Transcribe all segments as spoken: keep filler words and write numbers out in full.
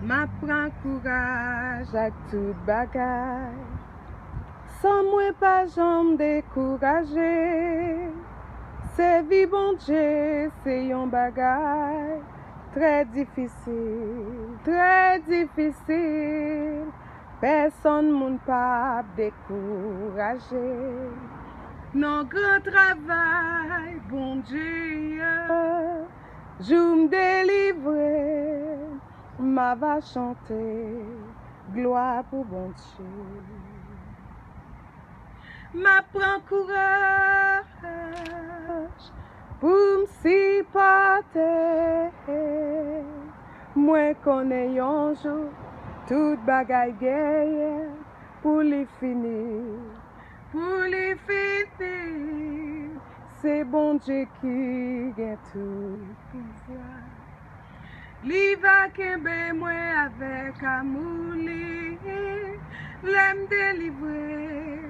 M ap pran kouraj ak tout bagay, san mwen pa janm dekouraje. Sèvi Bondye se yon bagay trè difisil, trè difisil. Pèsonn moun p ap dekouraje. Non, gran travay Bondye a. Jou m delivre, m ava chante glwa pou Bondye. M ap pran kouraj pou m sipòte. Mwen konnen yon jou tout bagay genyen pou li fini, pou li fini. Se Bondye ki gen tout pouvwa. Li va kenbe mwen avèk amou li. Lè m delivre,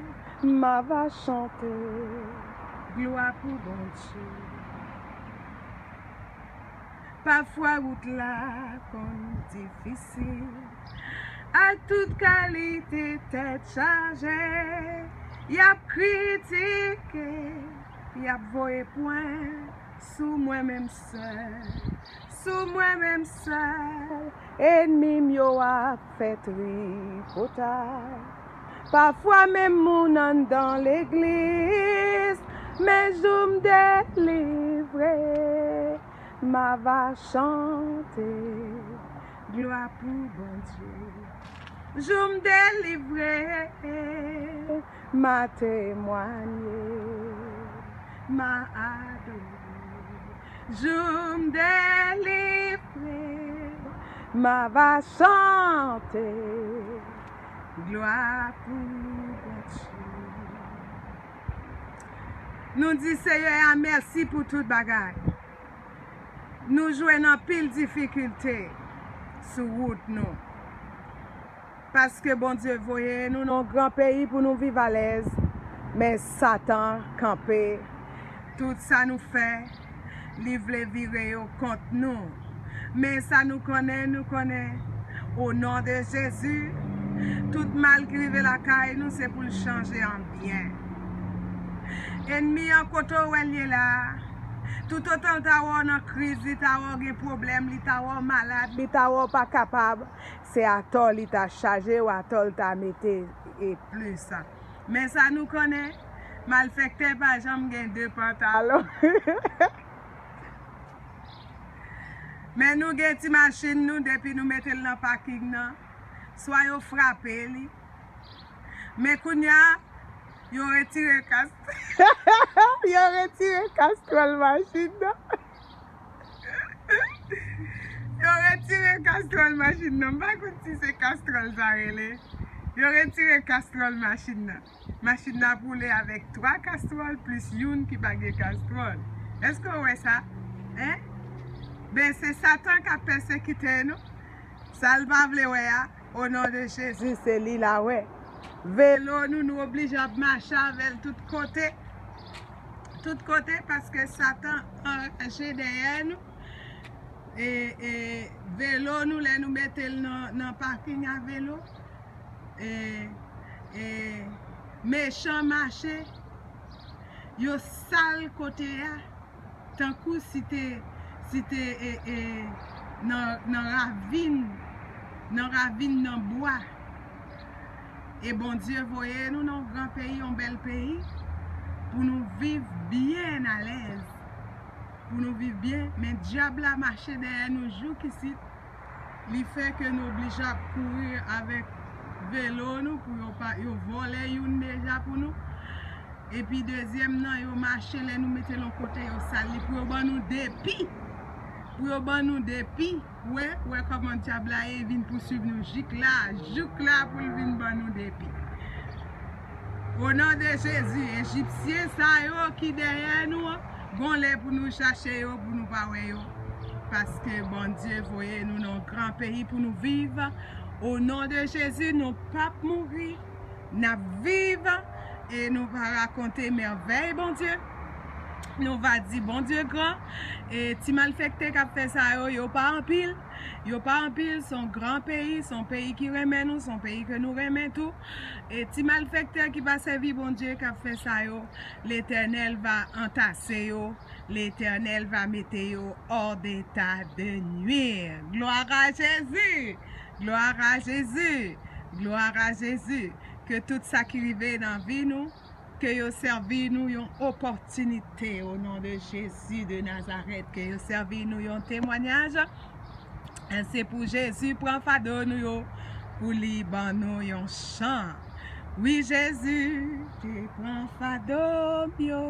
m ava chante glwa pou Bondye. Pafwa wout la konn difisil, ak tout kalite tèt chaje. Y ap kritike, y ap voye pwen sou mwen menm sèl, sou mwen menm sèl. Ènmi m yo ap fè tripotay. Pafwa menm moun anndan legliz, men jou m delivre, m ava chante glwa pou Bondye. Jou m delivre, m a temwanye, m a adore. Jou m delivre, m ava chante glwa pou Bondye. Nou di Seyè a mèsi pou tout bagay. Nou jwenn anpil difikilte sou wout nou. Paske Bondye voye nou nan yon gran peyi pou nou viv alèz, men Satan kanpe. Tout sa nou fè, li vle vire yo kont nou. Men sa nou konnen, nou konnen, o non de Jezi, tout mal ki rive lakay nou, se pou l chanje an byen. Ènmi an, kote w wè l ye la? Toutotan l ta wè w nan kriz, li ta wè w gen pwoblèm, li ta wè w malad, li ta wè w pa kapab, se atò li ta chaje w, atò l ta mete e plis. Men sa nou konnen, malfektè pa janm gen de pantalon. Men nou gen ti machin nou, depi nou mete l nan paking nan, swa yo frape li. Men kounye a, yo retire kas-, yo retire kastwòl machin nan. Yo retire kastwòl machin nan. M pa konn si se kastwòl sa rele. Yo retire kastwòl machin nan. Machin nan ap woule avèk twa kastwòl plis youn ki pa gen kastwòl. Èske w wè sa? Hein? Ben, se Satan k ap pèsekite nou. Sa l pa vle wè a, o non de Jezi, se li l a wè. Velo nou, nou oblije ap mache avè l tout kote. Tout kote, paske Satan anraje dèyè nou. E, e, velo nou, lè nou mete l nan, nan paking a velo, e, e, mechan mache, yo sal kote a, tankou si te, si te, e, e, nan, nan ravin, nan ravin, nan bwa. E Bondye voye nou nan yon gran peyi, yon bèl peyi, pou nou viv byen alèz. Pou nou viv byen, men dyab la mache dèyè nou joukisit. Li fè ke nou oblije ap kouri avèk velo nou pou yo pa, yo vòlè youn deja pou nou. Epi dezyèm nan, yo mache, lè nou mete l yon kote, yo sal li pou yo ban nou depi. Pou yo ban nou depi. Ou wè, ou wè kòman dyab la ye, vin pouswiv nou jik la, jouk la pou l vin ban nou depi. O non de Jezi, Ejipsyen sa yo ki dèyè nou an, gon lè pou nou chache yo, pou nou pa wè yo. Paske Bondye voye nou nan yon gran peyi pou nou viv. O non de Jezi, nou p ap mouri. N ap viv e nou va rakonte mèvèy Bondye. Nou va di Bondye gran. E ti malfektè k ap fè sa yo, yo pa anpil. Yo pa anpil, se yon gran peyi, se yon peyi ki renmen nou, se yon peyi ke nou renmen tou. E ti malfektè ki pa sèvi Bondye k ap fè sa yo, Letènèl va antase yo, Letènèl va mete yo hors d'état de nuire. Gloire à Jésus! Gloire à Jésus! Gloire à Jésus! Ke tout sa ki rive nan vi nou, ke yo sèvi nou yon opòtinite, o non de Jezi de Nazarèt, ke yo sèvi nou yon temwanyaj. E se pou Jezi pran fado nou yo, pou li ban nou yon chan. Wi, Jezi te pran fado m yo,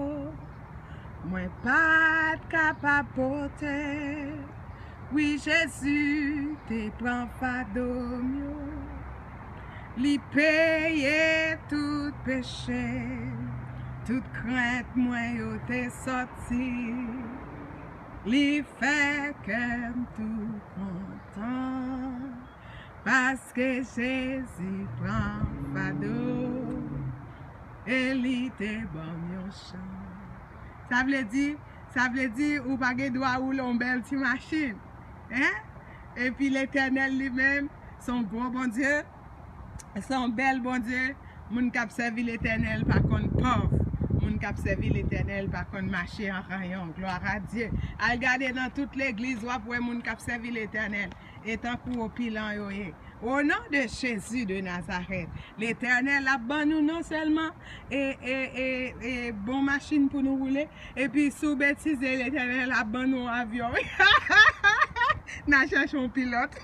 mwen pa t kapab pote. Wi, Jezi te pran fado m yo. Li peye tout peche, tout krent mwen yo te sòti. Li fè kè m tou kontan, paske Jezi pran fado, e li te ban m yon chan. Sa vle di, sa vle di ou pa gen dwa woule yon bèl ti machin. Hein? Epi Letènèl li menm, se yon gwo Bondye, se yon bèl Bondye. Moun k ap sèvi Letènèl pa konn pòv. Moun k ap sèvi Letènèl pa konn mache an ranyon. Gloire à Dieu. Al gade nan tout legliz, w ap wè moun k ap sèvi Letènèl. E tankou opilan yo ye. O non de Jezi de Nazarèt, Letènèl ap ban nou non sèlman e, e, e, e bon machin pou nou woule, epi si w betize, Letènèl ap ban nou yon avyon. N a chèche yon pilòt.